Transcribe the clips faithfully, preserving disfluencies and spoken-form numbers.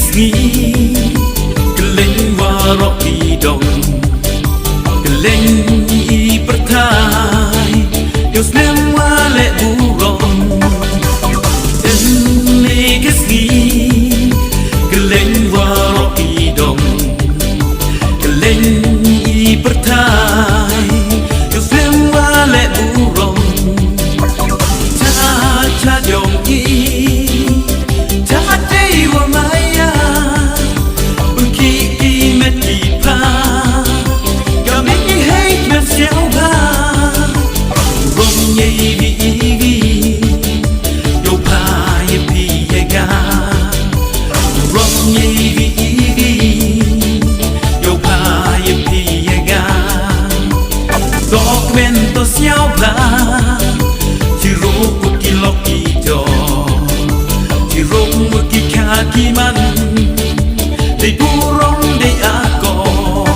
Ngi kylleng waroh ki dong, kylleng i pyrthai, ïoh snem wa leh burom. Kane ka sngi kylleng waroh ki dong, kylleng i pyrthai, ïoh snem wa leh burom. Cha cha jong i, cha dei wa maya, pynkhih ki met ki pha, ka mih i hei kmen siaw bha. Burom ïa i wi i wi, ïoh pha ïa phi ïa nga. Burom ïa i wi i wi, ïoh pha ïa phi ïa nga. To kmen to siaw bha, chirup ki lok ki jor, chirup ki kha ki man, dei burom dei akor.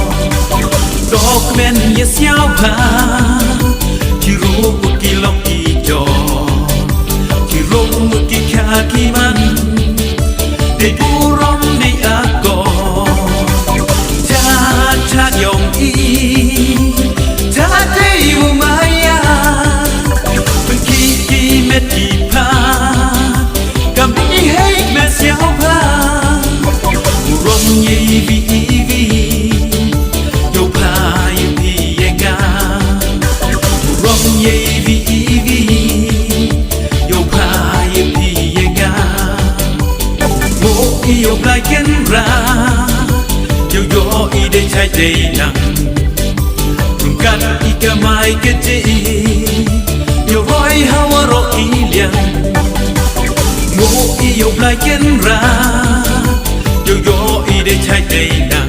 To kmen ïa siaw bha, chirup ki lok ki jor, chirup ki kha ki man, dei burom dei akor. Cha cha jong i, cha dei wa maya, pynkhih ki met ki pha, ka mih i hei kmen siaw bha. Burom ïa i wi i wi, ïoh pha ïa phi ïa nga. Burom ïa i wi i wi, ïoh pha ïa phi ïa nga. Mo i ïoh Blai Kynrad, ïoh ïoh i dei chai dei nang. Ryngkat i kamai kajih, ïoh roi ha waroh ki liang. Mo i ïoh Blai Kynrad, ïoh ïoh i dei chai dei nang.